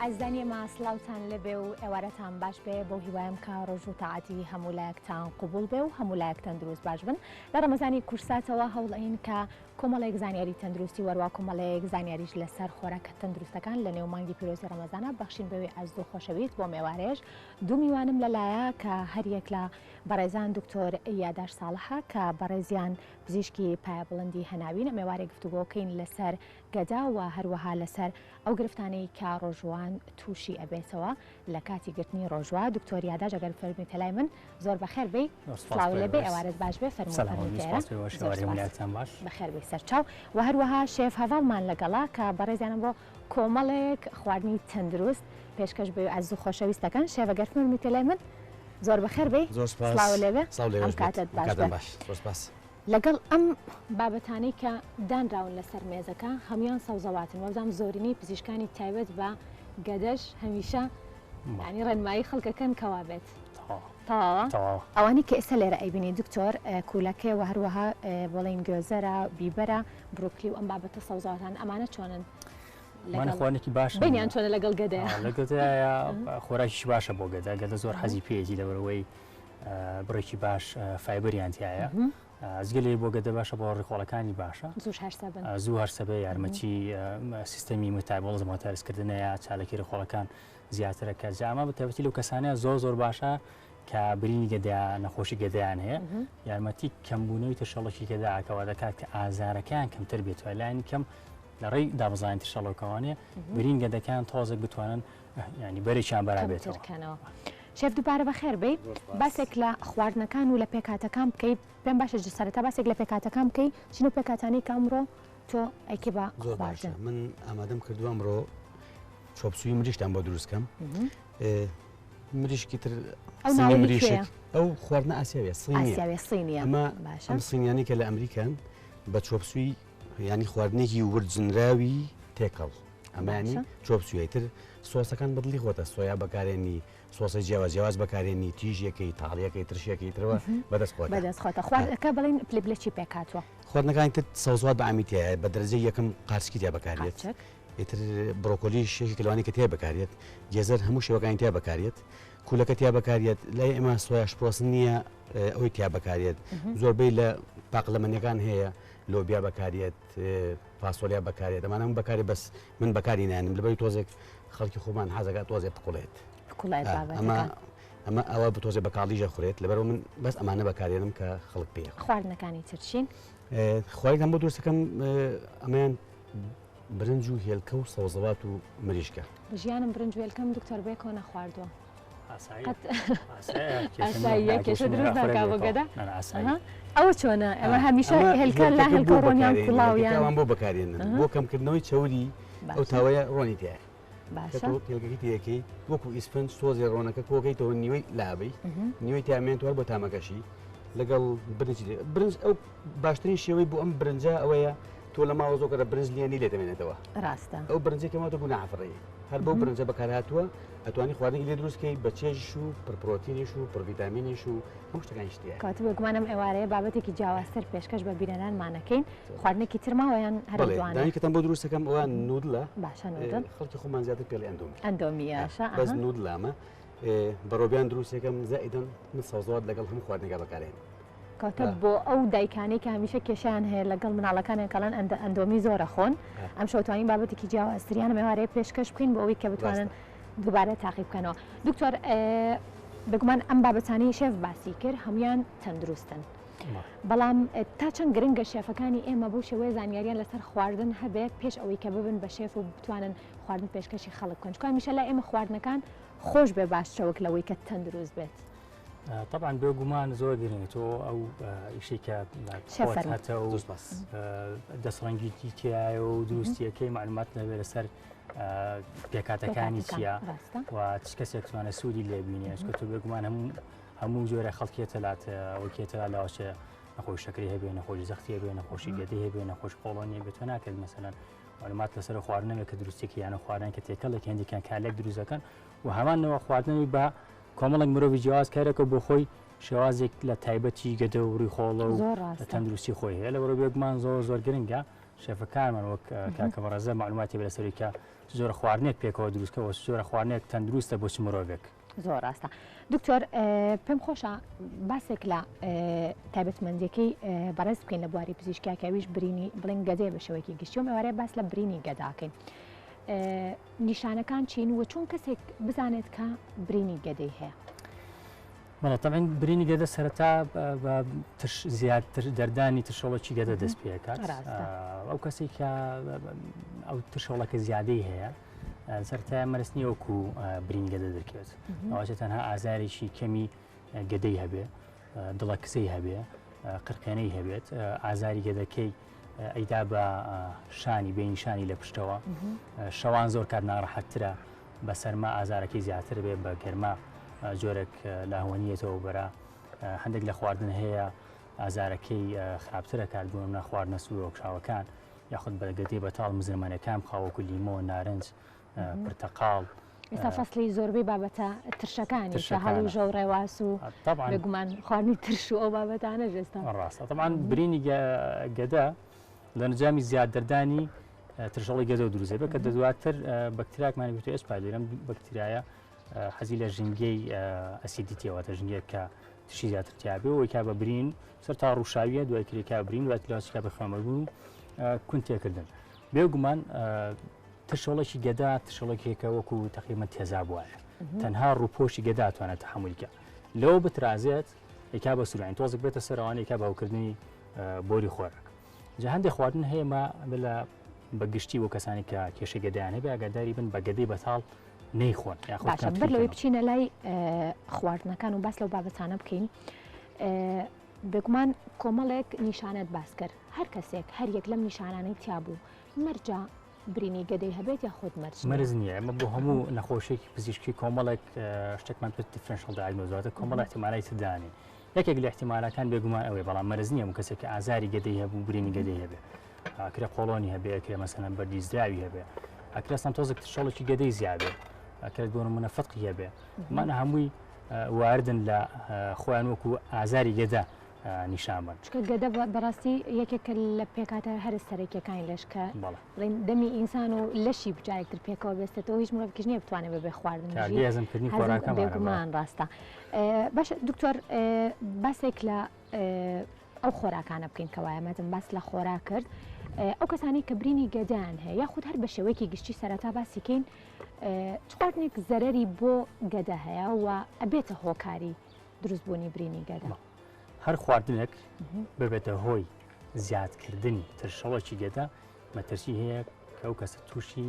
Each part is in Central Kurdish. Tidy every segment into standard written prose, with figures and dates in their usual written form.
ئازیزانی ئێمە سڵاوتان لێبێ و ئێوارەتان باش بێ بەو هیوایم کە ڕۆژ و تاعاتی هەموو لایەکتان قوبوڵ بێ و هەموو لایەک تەندروست باش بن لە ڕەمەزانی کورساتەوە هەوڵئەین کە کۆمەڵێک زانیاری تەندروستی وەروا کۆمەڵێک زانیاریش لەسەر خۆراکە تەندروستەکان لە نێو مانگی پیرۆزی ڕەمەزانە بەخشین بەوی ئازیز و خۆشەویست بۆ مێوارێش دوو میوانم لەلایە کە هەریەک لە بەڕێزان دکتۆر یاداش ساڵحە کە بەڕێزیان پزیشکی پایەبڵندی هەناوین ئەم ئێوارێ گفتوگۆکەین لەسەر گەدە و هەروەها لەسەر ئەو گرفتانەی کە ڕۆژووان تووشی ئەبێتەوە لە کاتی گرتنی ڕۆژوە. دکتۆر یاداش ئەگەر بفەرموویتە لای من زۆر بەخێر بێی. سڵاو لێ بێ ئێوارەت باش بێ. فەرموو فەرموویتە ئێرە. زۆر سوپاس. بەخێر بێی سەرچاو. وە هەروەها شێف هەڤاڵمان لەگەڵە کە بەڕێزیانم بۆ کۆمەڵێک خواردنی تەندروست پێشکەش بە ئازیز و خۆشەویست دەکەن. شێف ئەگەر فەرموویتە لای من زۆر بەخێر بێی. سڵاو لێ بێ. ئەم کاتەت باش بێ. لەگەڵ ئەم بابەتانەی کە دانراون لەسەر مێزەکە هەموویان سەوزەواتن، وابزانم زۆرینەی پزیشکانی تایبەت بە گەدەش هەمیشە یانی ڕێنمایی خەڵکەکەن کەوا بێت. تەواوە؟ ئەوانەی کە ئێستا لێرە ئەیبینی دکتۆر کوولەکەیە و هەروەها بڵێین گۆزەرە، بیبەرە، بروکلی و ئەم بابەتە سەوزەواتان ئەمانە چۆنن؟ لەگەڵ خواردنێکی باش بینیان چۆنە لەگەڵ گەدەیە؟ لە گەدەیە خۆراکیش باشە بۆ گەدە، گەدە زۆر حەزی پێیەتی لەبەرئەوەی بڕێکی باش فایبەریان تایە جگە لێ بۆ گەدە باشە بۆ ڕیخۆڵەکانی باشە زوو هەرسە بێ یارمەتی سیستەمی metabolism هەرسکردنەیە چالاکی ڕیخۆڵەکان زیاترە کە جامە بە تایبەتی لەو کەسانەیە زۆر زۆر باشە کە برینی گەدە نەخۆشی گەدەیان هەیە یارمەتی کەمبوونەوەی ترشەڵۆکی گەداکەوە دەکات کە ئازارەکان کەمتر بێت لانی کەم لە ڕێی دابەزانی ترشەڵۆکەوانەیە برین گەدەکان تۆزێک بتوانن ینی بەرێکیان بەرابێتەوە. شێف دووبارە بەخێر بێی باسێک لە خواردنەکان و لە پێکهاتەکان بکەی پێم باشە سەرەتا باسێک لە پێکهاتەکان بکەی چین و پێکهاتانەی کە ئەمڕۆ تۆ ئەیکەی بە زۆر باشە خواردن. من ئامادەم کردووە ئەمڕۆ چۆپسوی مریشتان بۆ دروست کەم مریشکی تر ئەو سینی ناوەی مریشک کوێیە؟ ئەو خواردنە ئاسیاویە سینیە ئاسیاویە سینیە ئەمە باشە ئەم سینیانەی کە لە ئەمریکان بە chop suey ینی خواردنێکی وردجنراوی تێکەڵ ئەمانی باشە. chop suey تر سۆسەکان بە دڵی خۆتە سۆیا بەکارێنی سۆسی جیاواز جیاواز بەکارێنی تیژیەکەی تاڵیەکەی ترشیەکەی ترەوە بەدەست خۆتە. بەدەست خۆتە خواردنەکە بڵێن پلە پلە چی پێکهاتووە؟ خواردنەکانی تر سەوزوات بە عامی تیایە بە دەرەجەی یەکەم قارچکی تیا بەکارێت قارچک. ئیتر بڕۆکۆلیش یەکێکە لەوانەی کە تیا بەکارێت گێزەر هەموو شێوەکانی تیا بەکارێت کولەکە تیا بەکارێت لای ئێمە سۆیا شپرۆسن نییە ئەوەی تیا بەکارێت زۆربەی لە پاقلەمەنیەکان هەیە لۆبیا بەکارێت فاسۆلیا بەکارێت ئەمانە هەموو بەکارێت بەس من بەکاری نایەنم لەبەری تۆزێک خەڵکی خۆمان حەزەکات تۆزێ بکوڵێت بکوڵێت ئەمە ئەمە ئەوە بتۆزێ بەکاڵیژە خورێت لەبەرەوە من بەس ئەمانە بەکارێنم کە خەڵک پێ خواردنەکانی تر چین؟ خواردن بۆ دروستەکەم ئەمەیان برنج و هێلکە و سەوزەوات و مریشکە. ژیانم برنج و هێلکەم دکتۆر بێکۆ نەخواردووە. ئاساییە کێشە دروست ناکا بۆ گەدە ئەوە چۆنە ئەمە هەمیشە هێلکە لە هێلکە ڕۆنیان کوڵاویان بۆ بەکارێنن بۆ کەمکردنەوەی چەوری ئەو تاوەیە ڕۆنی تایە باشە هێلکەکەی تێەکەی وەکو ئیسفنج سۆزی ڕۆنەکە کۆکەیتەوە نیوەی لابەی نیوەی تامێنتوار بۆ تامەکەشی لەگەڵ برنج برنج ئەو باشترین شێوەی بۆ ئەم برنجە ئەوەیە تۆ لە ماوە زۆکەرە برنج لێنی لێ دەمێنێتەوە ڕاستە ئەو برنجێک کەماتە گوناحفڕی هەر بەو برنجە بەکارهاتووە ئەتوانی خواردنێکی لێ دروست کەی بە چێژیش و پڕ پرۆتینیش و پڕ ڤیتامینیش و هەموو شتەکانیش تیایە. کەواتە بێگومان ئەم ئێوارەیە بابەتێکی جیاوازتر پێشکەش بە بینەرانمان ئەکەین. خواردنێکی تر ماوە یان هەر بەڵێ دوانە؟ دانیکەتان بۆ دروست ئەکەم ئەوە noodle ە. باشە noodle. خەڵکی خۆمان زیاتر پێڵی ئەندۆمی. ئەندۆمییە باشە. بەس noodle ە ئەمە. بە ڕۆبیان دروست ئەکەم زائیدەن من سەوزەوات لەگەڵ هەموو خواردنێکا بەکارئەهێنم. کەواتە بۆ ئەو دایکانەی کە هەمیشە کێشەیان هەیە لەگەڵ مناڵەکانیان کە ئەڵێن ئەندۆمی زۆر ئەخۆن ئەمشەو توانین بابەتێکی جیاوازتریان ئەم ئێوارەیە پێشکەش بکەین بۆ ئەوەی کە بتوانن دووبارە تاقی بکەنەوە دکتۆر بێگومان ئەم بابەتانەی شێف باسی کرد هەمویان تەندروستن بەڵام تا چەند گرنگە شێفەکانی ئێمە بەو شێوەیە زانیاریان لەسەر خواردن هەبێت پێش ئەوەی کە ببن بە شێف و بتوانن خواردن پێشکەشی خەڵک بکەن چونکە هەمیشە لای ئێمە خواردنەکان خۆش بێ باشترە وەک لەوەی کە تەندروست بێت. تەبعەن بێگومان زۆر گرنگە تۆ ئەو ئیشەی کە خۆت هەتە و دەستڕەنگیی تایە و دروستیەکەی معلومات نەبێت لەسەر پێکاتەکانی چییە و چ کەسێک توانە سوودی لێبینێ چکە تۆ بێگومان هەموو هەموو جۆرە خەڵکێتە لات وەکێتە لاوچێ نەخۆش شەکری هەبێ نەخۆشی زەختی هەبێ نەخۆشی گەدەی هەبێ نەخۆش قۆڵۆنی بێت تۆ ناکرێت مەسەلەن معلومات لەسەر خواردنەوە کە دروستێکی یانە خواردن کە تێکەڵێک هێندێکیان کارلێک دروست دەکەن و هەمان نەوە خواردنەوەی بە کۆمەڵێک مرۆڤی جیاواز کارێکە بۆ خۆی شێوازێک لە تایبەتی گەدە و ڕیخۆڵە و زۆر ڕاستە. تەندروستی خۆی هەیە لەبەرئەوەی بێگومان زۆر زۆر گرنگە. شێفەکانمان وەک کاکە بەڕێزە مەعلوماتی بێ لەسەری کە چ جۆرە خواردنێک پێکەوە دروست کە و چ جۆرە خواردنێک تەندروستە بۆ چ مرۆڤێک. زۆر ڕاستە دکتۆر پێم خۆشە باسێک لە تایبەتمەندیەکەی بەڕێز بکەین لە بواری پزیشکیا کە ئەویش برینی بڵێن گەدەیە بە شێوەیەکی گشتی و ئێوارەیە باس لە برینی گەداکەین نیشانەکان چین و چۆن کەسێک بزانێت کە برینی گەدەی هەیە؟ بەڵێ تەبعەن برینی گەدە سەرەتا بە ترش زیاتر دەردانی ترشەڵۆکی گەدە دەست پێکات ئەو کەسێک کە ئەو ترشەڵەکە زیادەی هەیە سەرەتا مەرس نییە وەکو برینی گەدە دەرکەوێت ئەوەشە تەنها ئازارێکی کەمی گەدەی هەبێ دڵە کزەی هەبێ قرقێنەی هەبێت ئازاری گەدەکەی ئەیدا بە شانی بینی شانی لە پشتەوە شەوان زۆر کات ناڕەحەتترە بە سەرما ئازارەکەی زیاتر بێ بە گەرما جۆرێک لاهوەنیەتەوە بەرە هەندێک لە خواردن هەیە ئازارەکەی خراپترە کات بۆ منە خواردنە سوورۆکشاوەکان یاخود بە گەدەی بەتاڵ مزرمانەکان بخاوەکو لیمۆ نارنج پرتەقاڵ. ئێستا فەسڵی زۆربەی بابەتە ترشەکانی هەڵوژە و ڕێواس و بێگومان خواردنی ترش و ئەو بابەتانەش ئێستا ڕاستە تەبعەن برینی گەدە لە نجامی زیاد دەردانی ترشەڵی گەدە دروست دەبێت کە دواتر بەکتریاکمان گوتو H. pylori ئەم بەکتریایە حەزی لە ژینگەی acidity واتە ژینگەیەک کە ترشی زیاتر تیابێ و کا بە برین سەر تا ڕوشاویە دوای کرێکا برین دوای تلاچکا بە خوێنبەربوون و کون تێکردن بێگومان ترشەڵێکی گەدا ترشەڵێکێکە وەکو تەقریبەن تێزاب وایە تەنها ڕووپۆشی گەدا توانێت تەحەمولی کە لەوە بترازێت ئەیکا بە سوورین تۆزێک بێتە سەرەوانی ئەیکا بە هەوکردنی بۆری خۆراک جا هەندێک خواردن هەیە ما لە بە گشتی بۆ کەسانی کە کێشەی گەدەیان هەبێ ئاگاداری بن بە گەدەی بەتاڵ نەیخۆن یاخود باشە کەمتر بەر لەوەی بیکەنەوە. بچینە لای خواردنەکان و باس لەو بابەتانە بکەین بێگومان کۆمەڵێک نیشانەت باس کرد هەر کەسێک هەر یەک لەم نیشانانەی تیا بوو مەرجە برینی گەدەی هەبێت یاخود مەرج نییە؟ مەرج نییە ئێمە بۆ هەموو نەخۆشیێکی پزیشکی کۆمەڵێک شتێکمان پێ differential diagnosis واتە کۆمەڵ احتیمالای تر دانێ یەکێک لە احتیمالەکان بێگومان ئەوەیە بەڵام مەرج نییە هەموو کەسێک کە ئازاری گەدەی هەبوو برینی گەدەی هەبێ ئەکرێ قۆڵۆنی هەبێ ئەکرێ مەسەلەن بەردی زراوی هەبێ ئەکرێ ئەسڵەن تۆزێک ترشەڵێکی گەدەی زیابێ ئەکرێت بۆ نمونە فتقی هەبێ ئەمانە هەمووی واردن لە خۆیان وەکو ئازاری گەدە نیشان بن. چونکە گەدە بەڕاستی یەکێکە لە پێکهاتە هەرە سەرەکیەکانی لەش کە بڵێین دەمی ئینسان و لەشی جارێکتر پێکەوە بێستێتەوە هیچ مرۆڤێکیش نییە بتوانێت بەبێ خواردن بژی. کارگەی هەزمکردنی خۆراکەمانە. بێگومان ڕاستە. باشە دکتۆر باسێک لە ئەو خۆراکانە بکەین کە وایە مادەم باس لە خۆراک کرد ئەو کەسانەی کە برینی گەدەیان هەیە یاخود هەر بە شێوەیەکی گشتی سەرەتا باسی کەین چ خواردنێک زەرەری بۆ گەدە هەیە و ئەبێتە هۆکاری دروستبوونی برینی گەدە؟ هەر خواردنێک ببێتە هۆی زیادکردنی ترشەڵۆکی گەدە مەترسی هەیە کە ئەو کەسە تووشی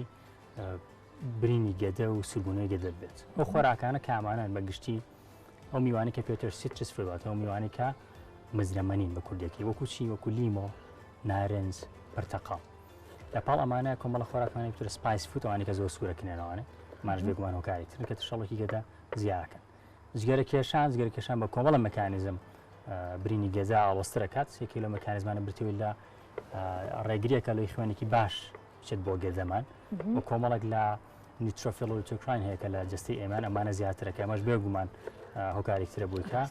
برینی گەدە و سووربوونەوەی گەدە بێت. ئەو خۆراکانە کامانەن بە گشتی ئەو میوانەی کە پێتر citrus fruit واتە ئەو میوانەی کە مزرەمەنین بە کوردەکەی وەکو چی وەکو لیمۆ نارنج پرتەقاڵ لە پاڵ ئەمانە کۆمەڵە خۆراکانی تر spicy food ئەوانەی کە زۆر سوورەکنێنەوانێ ماش بێگومان هۆکاری ترن کە ترشەڵۆکی گەدە زیاکەن جگەرە کێشان جگەرە کێشان بە کۆمەڵە مەکانیزم برینی گەدە ئاڵۆزتر ئەکات یەکێک لە مەکانیزمانە بریتیە لە ڕێگریەکە لەوەی خوێنێکی باش بچێت بۆ گەدەمان و کۆمەڵێک لە neutrophil و leukotriene هەیە کە لە جەستەی ئێمان ئەمانە زیاترەکە ئەمەش بێگومان هۆکارێک ترە بۆی کە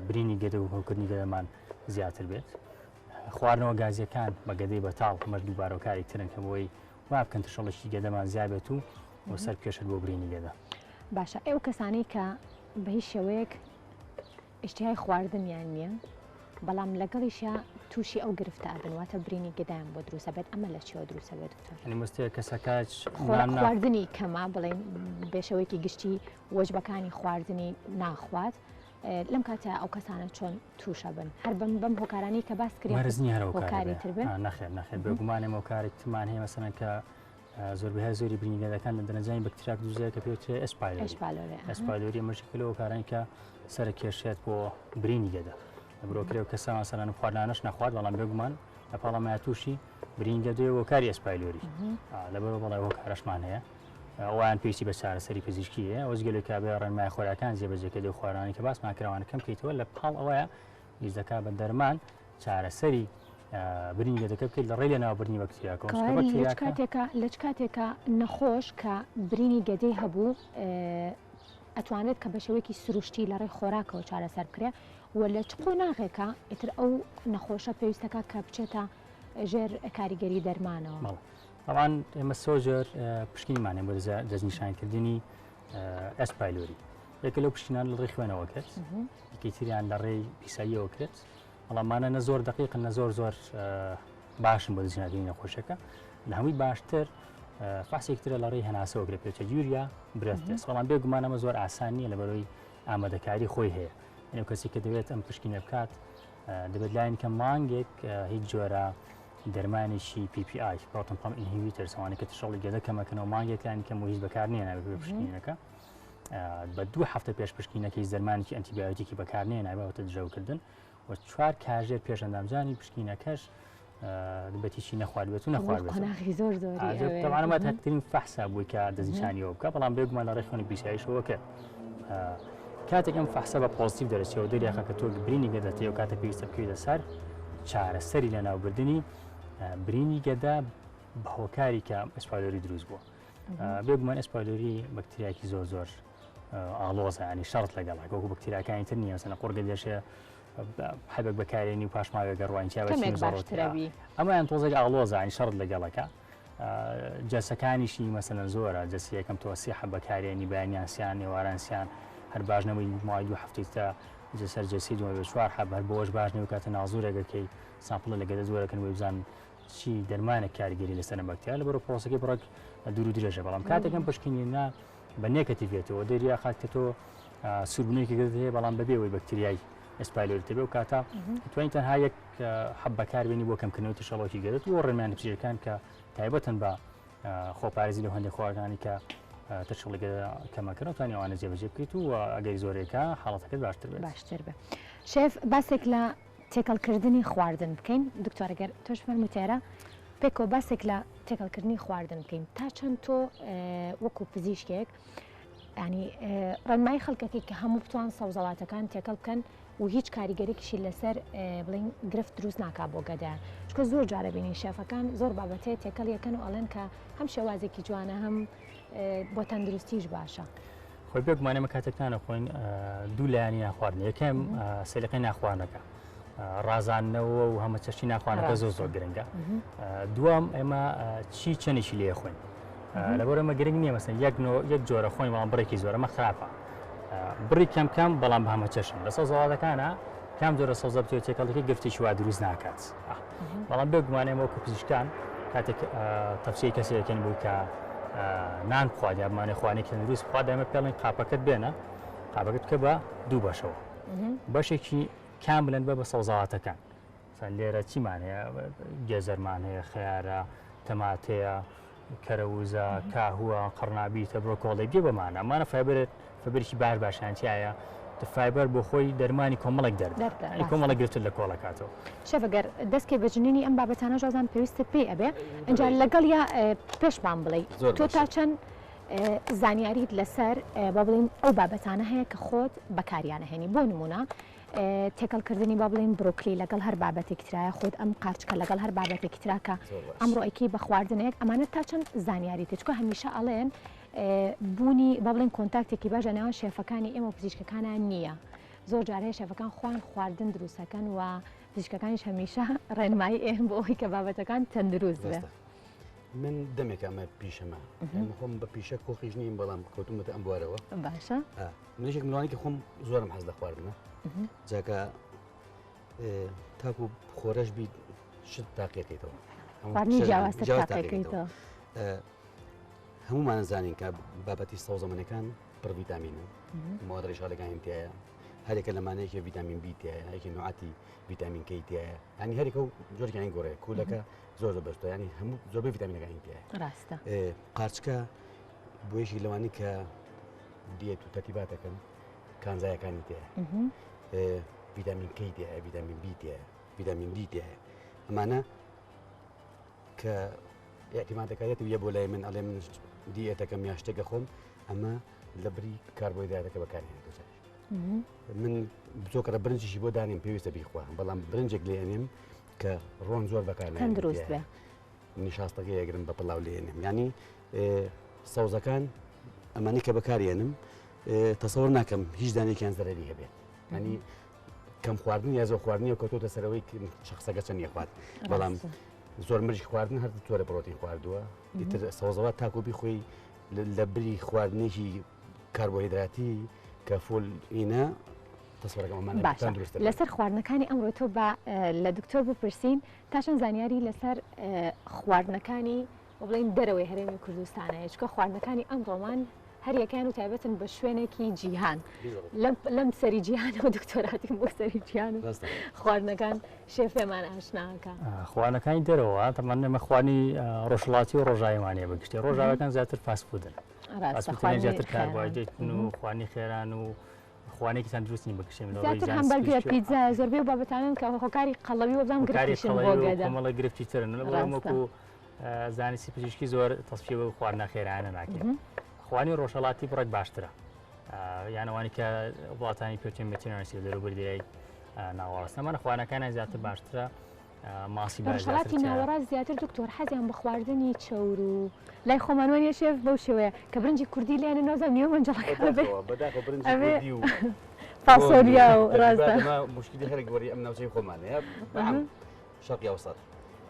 برینی گەدە و هەوکردنی گەدەمان زیاتر بێت خواردنەوە گازیەکان بە گەدەی بەتاڵ ئەمەش دووبارە هۆکاری ترن کە بۆی وا بکەن ترشەڵێکی گەدەمان زیاد بێت و بۆ سەر بکێشێت بۆ برینی گەدە. باشە ئەو کەسانەی کە بە هیچ شێوەیەک ئیشتیهای خواردنیان نییە بەڵام لەگەڵیشیا تووشی ئەو گرفتە ئەبن واتە برینی گەدایان بۆ دروست ئەبێت ئەمە لە چیەوە دروست ئەبێت دکتۆر؟ یعنی مستێ کەسەکە خواردنی کەمە بڵێن بە شێوەیەکی گشتی وەجبەکانی خواردنی ناخوات لەم کاتە ئەو کەسانە چۆن تووشە بن هەر بەم بەم هۆکارانی کە باس کرد مەرز نییە هەر هۆکاری تر بێ نەخێر نەخێر بێگومان ئێمە هۆکارێک ترمان هەیە مەسەلەن کە زۆربەی هەر زۆری برینی گەدەکان لە دەرەنجامی بەکتریاک دروست دەبێت کە پێوترێ H. pylori H. pylori ئەمەش یەکێکە لەو هۆکارانەی کە سەرکێشێت بۆ برینی گەدە برۆکرێ و کەسە مەسەلەن خواردنانەش نەخوارد بەڵام بێگومان لە پاڵەمایە تووشی برین گەدەیە هۆکاری H. pylori لەبەرەوە بەڵێ هۆکارەشمان هەیە ئەوان پێویستی بە چارەسەری پزیشکی هەیە ئەوەش گەلێک کابێ ڕێنمای خۆراکان جێبەجێکە دەو خواردنانی کە باسمان کراوانە کەم کەیتەوە لە پاڵ ئەوەیە پێویست دەکات بە دەرمان چارەسەری برینی گەدەکە بکەیت لە ڕێی لەناوبردنی بەکتریاکەوە. چونکە بەکتریاکە لە چ کاتێکە نەخۆش کە برینی گەدەی هەبوو ئەتوانرێت کە بە شێوەیەکی سروشتی لە ڕێی خۆراکەوە چارەسەر بکرێ و لە چ قۆناغێکە ئیتر ئەو نەخۆشە پێویستەکە کە بچێتە ژێر کاریگەری دەرمانەوە. بەڵێ تەبعەن ئێمە سۆ جۆر پشکنینمان هەیە بۆ دەستنیشانکردنی H. pylori. یەکە لەو پشکنان لە ڕێی خوێنەوە کرد، یەکەی تریان لە ڕێی پیساییەوە کرد، بەڵام مانە نە زۆر دقیقن نە زۆر زۆر باشن بۆ دەستنیشانکردنی نەخۆشیەکە. لە هەمووی باشتر فەحسێک ترە لە ڕێی هەناسەوە کرێت پێچە urea breath test، بەڵام بێگومان ئەمە زۆر ئاسان نییە لەبەرەوەی ئامادەکاری خۆی هەیە. ئەو کەسی کە دەوێت ئەم پشکینە بکات دەبێت لایەن کە مانگێک هیچ جۆرە دەرمانێکی PPI proton pump inhibitors ئەوانەی کە ترشەڵی گەدە کەمەکەنەوە مانگێک لایەن کەم و هیچ بەکار نێنابێت بە پشکینەکە. بە دوو هەفتە پێش پشکینەکەی دەرمانێکی ئەنتیبیۆتیکی بەکار نێنابێت ئەوەتە دژەوکردن و چوار کاژێر پێش ئەندامجانی پشکینەکەش دەبێت هیچی نەخواردبێت و نەخواردبێت. قۆناغی زۆر زۆری ئەوێ. تەبعەن ئەمە تاقیترین فەحسە بووی کە دەستنیشانیەوە بکە، بەڵام بێگومان لە ڕێی خوێنی پیساییشەوە کرد. کاتێک ئەم فەحسە بە positive دەرەچێەوە دەریاخە کە تۆ برینی گەدەت هەیە و کاتە پێویستە بکەویتە سەر چارەسەری لەناوبردنی برینی گەدە بە هۆکاری کە H. pylori دروست بووە. بێگومان H. pylori بەکتریاکی زۆر زۆر ئاڵۆزە، ینی شەڕت لەگەڵ وەکو بەکتریاکانی تر نییە، مەسەلەن قوڕگە دێشێ حەبێک بەکارێنی و پاش ماوێک گەڕوانی کەمێک باشترەوی. ئەمەیان تۆزێک ئاڵۆزە، ینی شەڕت لەگەڵەکە. جەسەکانیشی مەسەلەن زۆرە، جەسی یەکەم تۆ سێ حەب بەکارێنی بەیانیان سیان ئێواران سیان، هەر باش نەبووی ماوەی دوو هەفتەی تا سەر جەسی دووەم بێ چوار حەب، هەر بۆش باش نەبوو کاتە نازورێکەکەی sample ە لە گەدە زۆرەکەن بۆی بزانن چی دەرمانێک کاریگەری لەسەر ئەم بەکتریا، لەبەرەوە پرۆسەکەی بڕێک دوور و درێژە. بەڵام کاتێک ئەم پشکنینە بە negative بێتەوە دەریا خات کە تۆ سووربوونێکی گەدەت هەیە بەڵام بەبێ ئەوەی بەکتریای H. pylori تێبێ و کاتە توانین تەنها یەک حەب بەکاربێنی بۆ کەمکردنەوەی ترشەڵۆکی گەدەت و ڕێنماییە پزیشکەکان کە تایبەتن بە خۆپارێزی لەو هەندێک خۆراکانی کە ترشەڵی گەدە کەمەکەن و توانی ئەوانە جێبەجێ بکەیت و ئەگەری زۆرێکە حاڵەتەکەت باشتر بێت. باشتر بێت. شێف باسێک لە تێکەڵکردنی خواردن بکەین دکتۆر گەر تۆش فەرموو تێرە پێکەوە باسێک لە تێکەڵکردنی خواردن بکەین تا چەند تۆ وەکو پزیشکێک ینی ڕێنمایی خەڵکەکەی کە هەموو بتوان سەوزەواتەکان تێکەڵ بکەن و هیچ کاریگەرێکیشی لەسەر بڵین گرفت دروست ناکا بۆ گەدەیان چکە زۆر جارە بینین شێفەکان زۆر بابەتەیە تێکەڵ یەکەن و ئەڵێن کە هەم شێوازێکی جوانە هەم بۆ تەندروستیش باشە. خۆی بێگومان ئێمە کاتێک نان ئەخۆین دوو لایەنی نانخواردن یەکەم سەلیقەی نانخواردنەکە ڕازاندنەوە و هەمەچەشتی نانخواردنەکە زۆر زۆر گرنگە دووەم ئێمە چی چەندێکی لێ خۆین لەبەر ئەمە گرنگ نییە مەسەن یەک یەک جۆرە خۆین بەڵام بڕێکی زۆرە ئەمە خراپە بڕی کەم کەم بەڵام بە هەمەچەشن لە سەوزەواتەکانە کام جۆرە سەوزە بتوێت تێکەڵەکەی گرفتێکی وا دروست ناکات بەڵام بێگومان ئێمە وەکو پزیشکان کاتێک تەفسیری کەسێکەکەین بوو کە نان بخوات یا بمانێ خوانێکی تەندروست بخوات دایمە پێڵین قاپەکەت بێنە قاپەکەت بکە بە دوو بەشەوە بەشێکی کام بلند بە بە سەوزەواتەکان لێرە چیمان هەیە گێزەرمان هەیە خەیارە تەماتەیە کەرەوزە، کاهووە، قەڕنابیتە، برۆکۆڵی بێ بەمانە ئەمانە fiber fiber ێکی باش باشیان تایە fiber بۆ خۆی دەرمانی کۆمەڵێک دەرد کۆمەڵێک گرفتت لە کۆڵەکاتەوە. شێف گەر دەستکەی بە جنینی ئەم بابەتانە ژازان پێویستت پێی ئەبێ ئینجا لەگەڵ یا پێشمان بڵێ تۆ تا چەند زانیاریت لەسەر با بڵێین ئەو بابەتانە هەیە کە خۆت بەکاریانەهێنی بۆ نمونە تێکەڵکردنی با بڵێین برۆکلی لەگەڵ هەر بابەتێکی ترا یاخود ئەم قارچکە لەگەڵ هەر بابەتێکی ترا کە ئەمڕۆ ئەیکەی بە خواردنێک ئەمانە تا چەند زانیاری تێ چونکە هەمیشە ئەڵێن بوونی با بڵێن contact ێکی باش لە نێوان شێفەکانی ئێمە و پزیشکەکانە نییە زۆر جار هەیە شێفەکان خۆیان خواردن دروستەکەن و پزیشکەکانیش هەمیشە ڕێنمایی ئێن بۆ ئەوەی کە بابەتەکان تەندروست بێ. من دەمێکە ئەمە پیشەمە خۆم بە پیشە کۆخیش نیم بەڵام کەوتومەتە ئەم بوارەوە باشە من یەکێکم لەوانەی کە خۆم زۆرم حەز لە خواردنە جاکە تاکو خۆرەش بیت شت تاقیەکەیتەوە خواردنی جیاوازتر تاقیەکەیتەوە هەمومان زانین کە بابەتی سەوزەمەنەکان پڕ ڤیتامینە مەواد ڕیشاڵەکانی تایە هەرێکە لەمانەیەکی ڤیتامین بی تایە یەکی نوعاتی ڤیتامین کەی تایە ینی هەرێکە و جۆرگیانی گۆڕێ کوولەکە زۆر زۆر بەستە ینی هەموو زۆربەی ڤیتامینەکانی تایە ڕاستە قارچکە بۆ یەکی لەوانی کە دیەت و تەرتیباتەکەن کانزایەکانی تێ ڤیتامین کەی تێ ڤیتامین بی تێ ڤیتامین دی تێ ئەمانە کە اعتیمادەکەیەت یە بۆ لای من ئەڵێ من دیەتەکەم یا شتێکە خۆم ئەمە لە بری کاربۆیدراتەکە بەکارهێنێت من بچۆکەرە برنجیشی بۆ دانێم پێویستە بیخوا بەڵام برنجێک لێ ئەنێم کە ڕۆن زۆر بەکار تەندروست بێ نیشاستەکەی ئەگرم بە پڵاو لێنێم ینی سەوزەکان ئەمانەی کە بەکارێنم تەسەوەر ناکەم هیچ دانێکیان زەرەری هەبێت ینی کەم خواردن یا زۆر خواردنی کەوتۆتە سەرەوەی شخصەکە چەند یەخوات بەڵام. زۆر مرج خواردن هەر تۆرە پرۆتین خواردووە ئیتر سەوزەوات تاکو بیخۆی لە بری خواردنێکی کاربۆهیدراتی کە فول ئینە باشە لەسەر خواردنەکانی ئەمڕۆ تۆ با لە دکتۆر بپرسین تا چەند زانیاری لەسەر خواردنەکانی بڵین دەرەوەی هەرێمی کوردستانە چکە خواردنەکانی ئەمڕۆمان هەریەکان و تایبەتن بە شوێنێکی جیهان لەم سەری جیهانەوە دکتۆراتیم بۆ سەری جیهان و خواردنەکان شێفێمان ئاشناکە خواردنەکانی دەرەوە تەمان ئێمە خواردنی ڕۆژهەڵاتی و ڕۆژاویمانەیە بەگشتی ڕۆژاوەکان زیاتر fast food ن زیاتر کاربۆهایدرەیتن و خواردنی خێران و خوانێکی تەندروست نین بەگشتی من زیاتر هەمبەرگەر پیتزا زۆربەی و بابەتانن کە هۆکاری قەڵەوی وەبزانم گرفتیشن بۆ گەدە کۆمەڵە گرفتی ترن وەکو زانستی پزیشکی زۆر تەسفیە بە خواردنە خێرایانە ناکرێت خوانی ڕۆژهەڵاتی بڕێک باشترە یانەوانی کە وڵاتانی پێچێن مێتینەسی دەروبەر دەریای ناوەڕاست ئەمانە خوانەکانیان زیاتر باشترە ماسی باش ڕۆژهەڵاتی ناوەڕاست زیاتر دکتۆر حەزیان بە خواردنی چەور و لای خۆمان وانە شێف بەو شێوەیە کە برنجی کوردی لێنە نازانم نیوە مەنجەڵەکە بەداخەوە برنجی کوردی و فاسۆلیا و ڕاستە مشکلی هەرە گەوەری ئەم ناوچەی خۆمانەیە شەرقی ئەوسەط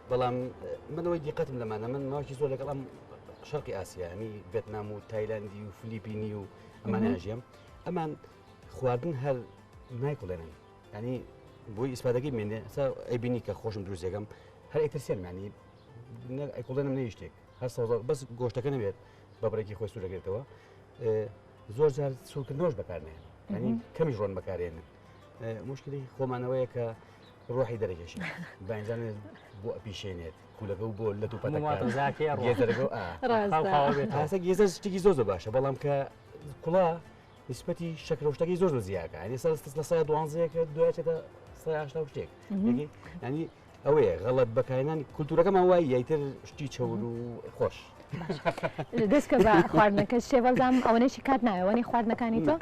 بەڵام من ئەوەی دیقەتم لەمانە من ماوەکی زۆر لەگەڵ ئەم شەرقی ئاسیا ینی ڤێتنام و تایلندی و فلیپینی و ئەمانە ژیام ئەمان خواردن هەر نایکوڵێنن ینی بۆی ئیسپادەکەی مێنێ ئەسا ئەیبینی کە خۆشم دروستەکەم هەر ئەیترسێن ینی ئەیکوڵێنم نە شتێک هەر سەوزە بەس گۆشتەکە نەبێت بە بڕێکی خۆی سوورەگرێتەوە زۆر جار سوورکردنەوەش بەکارنێن ینی کەمیش ڕۆن بەکارێنن مشکلی خۆمانەوەیە کە ڕۆحی دەرەکێشی بەنجان بۆ ئەپیشێنێت کولەکە و بۆ لە دوو پەتەکە گێزەر شتێکی زۆر زۆر باشە بەڵام کە کوڵا نسبەتی شەکرە شتەکەی زۆر زۆر زیاکە ینی سەر لە سای دوانزەیەکە دوایچێتە سای هەشتا و شتێک ینی ئەوەیە غەڵەت بەکارهێنانی کولتوورەکەمان وای یایتر شتی چەور و خۆش. دەستکە بە خواردنەکە شێ بەزام ئەوەنەشی کات ناوێ خواردنەکانی تۆ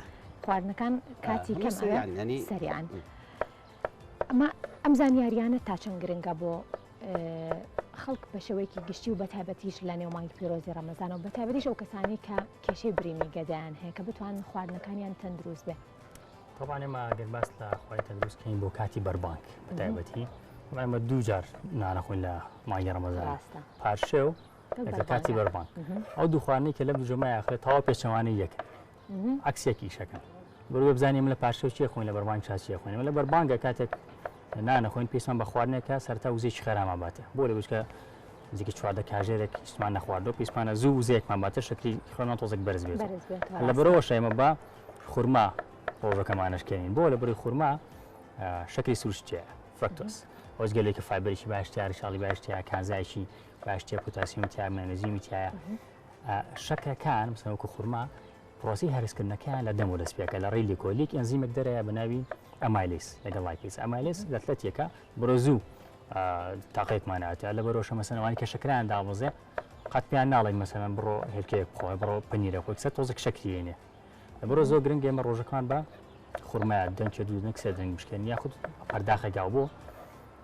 خواردنەکان کاتی کەم سەریان ئەمە ئەم زانیاریانە تا چەند گرنگە بۆ خەڵک بە شێوەیەکی گشتی و بەتایبەتیش لە نێو مانگی پیرۆزی ڕەمەزانەوە بەتایبەتیش ئەو کەسانی کە کێشەی برینی گەدەیان هەیە کە بتوانن خواردنەکانیان تەندروست بێ. تەبعەن ئێمە گەر باس لە خواردنی تەندروست کەین بۆ کاتی بەربانگ بەتایبەتی ئێمە دوو جار نانەخۆین لە مانگی ڕەمەزان پارشێو لەگەڵ کاتی بەربانگ ئەو دوو خواردنەی کە لەم دوو جۆمای ئاخرێت تەواو پێچەوانەی یەکن عەکسێک ئیشەکەن بڕوێ بزانین ئێمە لە پارشێو چیە خۆین لە بەربانگ چا چیە خۆین لە بەربانگە کاتێک نانەخۆین پێویستمان بە خواردنێکە سەرتا وزەیەکی خێرامان باتێ بۆ لە بچکە نزیکە 14 کاژێرێک هیچمان نەخواردەوە پێویستمانە زوو وزەیەکمان باتە شەکری خوێنمان تۆزێک بەرز بێت لە بەرەوە شەیمە بە خورما ڕۆژەکەمان نەشکێنین بۆ لە بەری خورما شەکری سروشتیە فرکتۆس ئەوجگەلێکی فایبەرێکی باش تیا ڕیشاڵی باش تیا کانزایکی باش تیا پوتاسیوم تیا مەگنیزیومی تایە شەکرەکان مثلەن وەکو خورما پرۆسەی هەرسکردنەکەیان لە دەمەوە دەست پێکە لە ڕێی لیکۆلیک ئەنزیمێک دەرەیە بە ناوی amylase لەگەڵ lipase amylase لەتلەتێکە بڕۆ زوو تاقێکمان هاتە لە بەرۆشە مەسەنەوانی کە شەکران دابەزێ قەت پێیان ناڵێن مەسەلەن بڕۆ هێلکەیەک بخۆ بڕۆ پەنیرە خۆ سەر تۆزێک شەکریێنێ بڕۆ زۆر گرنگ ئێمە ڕۆژەکان بە خورما دەنکێ دوو دەنک سێ دەنگ بشکێن یاخود پەرداخە گاو بۆ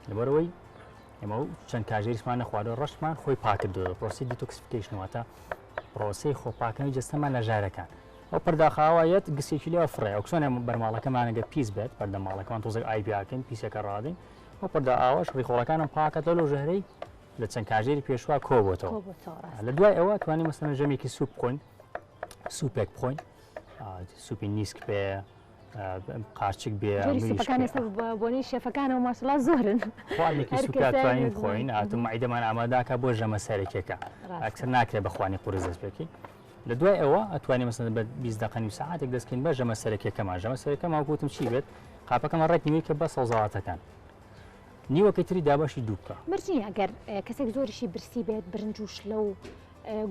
لەبەرەوەی ئێمە و چەند کاژێریشمان نەخواردووە ڕەشمان خۆی پاکردەوە پرۆسی detoxification واتە پرۆسەی خۆپاکەنەوەی جەستەمان لە ژارەکان ئەو پەرداخاوە یەت گسێکی لێوە فڕێ ئەو چۆن بەرماڵەکەمانەگە پیس بێت پەردە ماڵەکەمان تۆزێک ئای پیاکەین پیسەکە ڕادین ئەو پەردا ئاوەش ڕیخۆڵەکانم پاکەتەوە لەو ژەهرەی لە چەند کاژێری پێشوا کۆبۆتەوە لە دوای ئەوە توانی مەسەلەن ژەمێکی سوپ بخۆین سوپێک بخۆین سوپی نیسک پێ قارچک بێ سوپەکان ئێستا بۆنەی شێفەکانەوە ماشەڵا زۆرن خواردنێکی سوکە توانین بخۆین هاتوو مەعیدەمان ئاماداکە بۆ ژەمە سەرەکیەکە ئەکسەر ناکرێت بە خوانی قورس دەست پێکی لە دوای ئەوە ئەتوانین مەسەلەن بە 20 دقە نیو سەعاتێک دەستکەین بە ژەمە سەرەکیەکەمان ژەمە سەرەکەمان وەکو وتم چی بێت قاپەکەمان ڕێک نیوەی کە بە سەوزەواتەکان نیوەکەی تری دابەشی دوو بکە. مەرج نییە ئەگەر کەسێک زۆریشی برسی بێت برنج و شلە و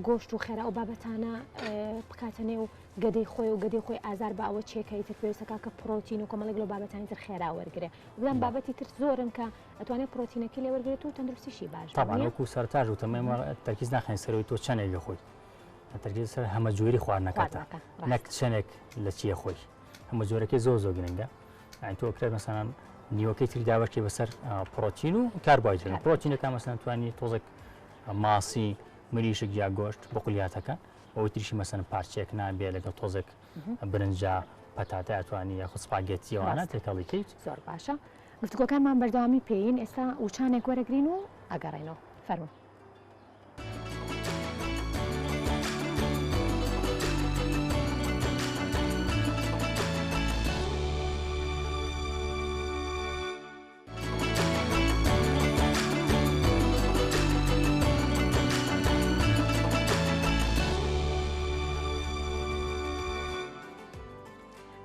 گۆشت و خێرا ئەو بابەتانە بکاتە نێو گەدەی خۆی و گەدەی خۆی ئازار بە ئەوە چێکە ئیتر پێویستەکە کە پرۆتین و کۆمەڵێک لەو بابەتانی تر خێرا وەرگێ بڵام بابەتی تر زۆرن کە ئەتوانێت پرۆتینەکەی لێ وەرگێت و تەندروستیشی باش طبعا وەکو سەرتاش وتم ئێمە تەرکیز ناخەین سەرەوەی تۆ چەندێک لە خۆی تەرکیز سەر هەمە جۆری خواردنەکەتە نەک چەندێک لە چیە خۆی هەمە جۆرەکەی زۆر زۆر گرنگە یانی تۆ ئەکرێت مەسەلەن نیوەکەی تری دابەشکەی بەسەر پرۆتین و کاربۆهایدرێت پرۆتینەکان مەسەلەن توانی تۆزێک ماسی مریشک یا گۆشت بقولیاتەکە ئەوەی تریشی مەسەن پارچەیەک نان بێ لەگەڵ تۆزێک برنجە پەتاتە ئەتوانی یاخود سپاگێتیەوانە تێکەڵی کەیت زۆر باشە گفتوگۆکانمان بەردەوامی پێین ئێستا وچانێک وەرەگرین و ئەگەڕێنەوە. فەرموو.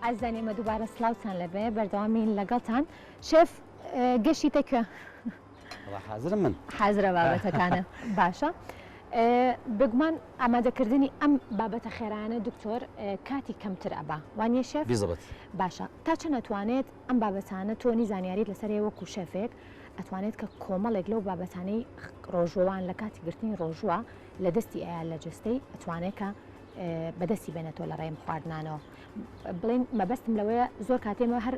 ئازیزان ئێمە دووبارە سڵاوتان لەبێ بەردەوامین لەگەڵتان شێف گەشتیتە کوێ؟ حازرم من حازرە بابەتەکانە باشە بێگومان ئامادەکردنی ئەم بابەتە خێرانە دکتۆر کاتی کەمتر ئەبا وانە شێف بیزەبت باشە تا چەند ئەتوانێت ئەم بابەتانە تۆنی زانیاریت لەسەر هەیە وەکو شێفێک ئەتوانێت کە کۆمەڵێک لەو بابەتانەی ڕۆژووان لە کاتی گرتنی ڕۆژووە لە دەستی ئەیا لە جەستەی ئەتوانێت کە بەدەستی بێنێتەوە لە ڕێم خواردنانەوە بڵێن مەبەستم لەوەیە زۆر کاتێمە هەر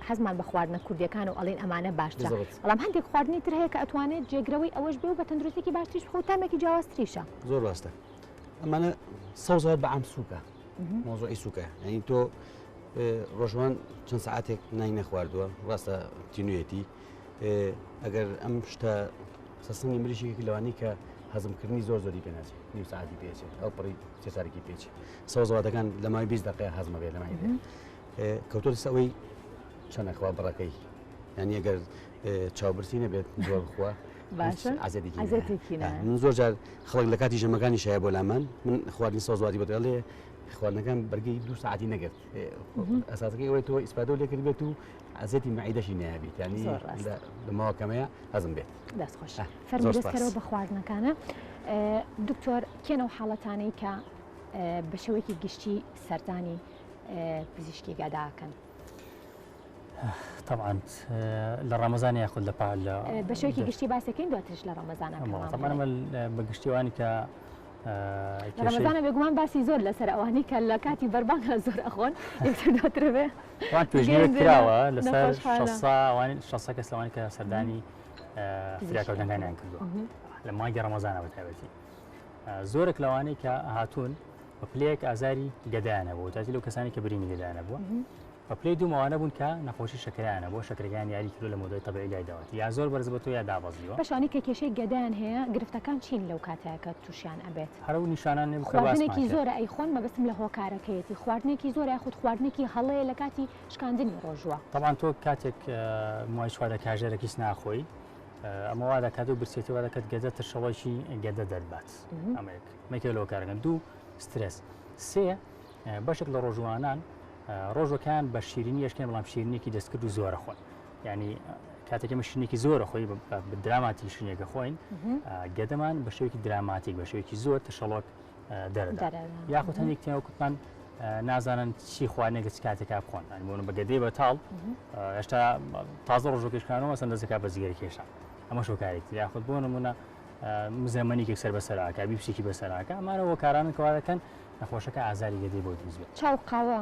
حەزمان بە خواردنە کوردیەکان و ئەڵێن ئەمانە باشترە بەڵام هەندێک خواردنی تر هەیە کە ئەتوانێت جێگرەوەی ئەوەش بێ و بە تەندروستێکی باشتریش بخۆ تامێکی جیاوازتریشە. زۆر ڕاستە ئەمانە سەوزەوات بە عام سووکە مۆزۆی سووکە یعنی تۆ ڕۆژوان چەند سعاتێک نای نەخواردووە ڕاستە تینوێتی ئەگەر ئەم شتە سەسنگی مریشێکی لەوانی کە هەزمکردنی زۆر زۆری پێناچێت نیو ساعتی پێچێت ئەو پڕی سێ چارێکی پێچێت سەوزەواتەکان لە ماوەی 20 دقیقە هەزمە بێت لە ماوەی کەوتۆتە سەر ئەوەی چەند ئەخوا بڕەکەی یعنی ئەگەر چاوبرسی نەبێت زۆر بخوا باشە ئازێتێکی من زۆر جار خەڵک لە کاتی ژەمەکانی شایە بۆ لامان من خواردنی سەوزوادی بۆ دەڵێ خواردنەکان بەرگەی دوو ساعتی نەگرت ئەساسەکەی ئەوەی تۆ ئیسپادە لێ کرد بێت و ئازێتی مەعیدەشی نابیت ینی لە ماوە کەمەیە هەزم بێت دەست خۆش فەرموو دەستکەرەوە بە خواردنەکانە دکتۆر کێنەوە حاڵەتانەی کە بە شێوەیەکی گشتی سەردانی پزیشکی گەدە ئەکەن؟ تەبعەن لە ڕەمەزان یاخود لە پا لە بە شێوەیەکی گشتی باسەکەین دواترش لە ڕەمەزانە بە گشتیوانی کە ڕەمەزانە بێگومان باسی زۆر لەسەر ئەوانەی کە لە کاتی بەربانگا زۆر ئەخۆن یەکتر دواتر بێ وان توێژینەوە کراوە لەسەر شەسە کەس لەوانی کە سەردانی فریاکەوتنەکانیان کردووە لە مانگی ڕەمەزانە بە تایبەتی زۆرێک لەوانەی کە هاتوون بە پلەیەک ئازاری گەدایان هەبوو تاتی لەو کەسانی کە برینی گەدایان هەبووە بە پلەی دووم ئەوانە بوون کە نەخۆشی شەکرەیان هەبووە شەکرەکەیان یاری کردووە لە مۆدای تەبیعی لای داوەت یا زۆر بەرز بۆتەوە یا دابەزیوە. باشە ئەوانەی کە کێشەی گەدایان هەیە گرفتەکان چین لەو کاتەیا کە تووشیان ئەبێت؟ هەر ئەو نیشانانەی بوو کە باسمان خواردنێکی کرد. زۆرە ئەیخۆن مەبەستم لە هۆکارەکەیەتی خواردنێکی زۆرە یاخود خواردنێکی هەڵەیە لە کاتی شکاندنی ڕۆژووە؟ تەبعەن تۆ کاتێک ماوەی 14 کاژێرە هیچ ناخۆی ئەمە وا دەکات و برسێتی وا دەکات گەدە ترشەڵۆکی گەدە دەربات ئەمە یەک مەکە لە هۆکارەکان دوو سترێس سێ بەشێک لە ڕۆژوانان ڕۆژەکان بە شیرینی یشکێن بەڵام شیرینێکی دەستکرد و زۆرە خۆن ینی کاتێک ئمە شیرینێکی زۆرە خۆی بە دراماتیک شیرینێکە خۆین گەدەمان بە شێوەیەکی دراماتیک بە شێوەیەکی زۆر تەشەڵۆک دەرەدا یاخود هەندێک تیان وەکوتمان نازانن چی خواردنێک لە چ کاتێکا بخۆن بۆن بە گەدەی بەتاڵ هێشتا تازە ڕۆژەکەشکانەوە سەند دەستەکە بە جگەر کێشان ئەمە شۆکارێک یاخود بۆ نمونە مزەمەنیکێک سەر بەسەراکە بیپسێکی بەسەراکە ئەمانە هۆکارانن کەوا دەکەن نەخۆشەکە ئازاری گەدەی بۆ دروست بێت. چاو قاوە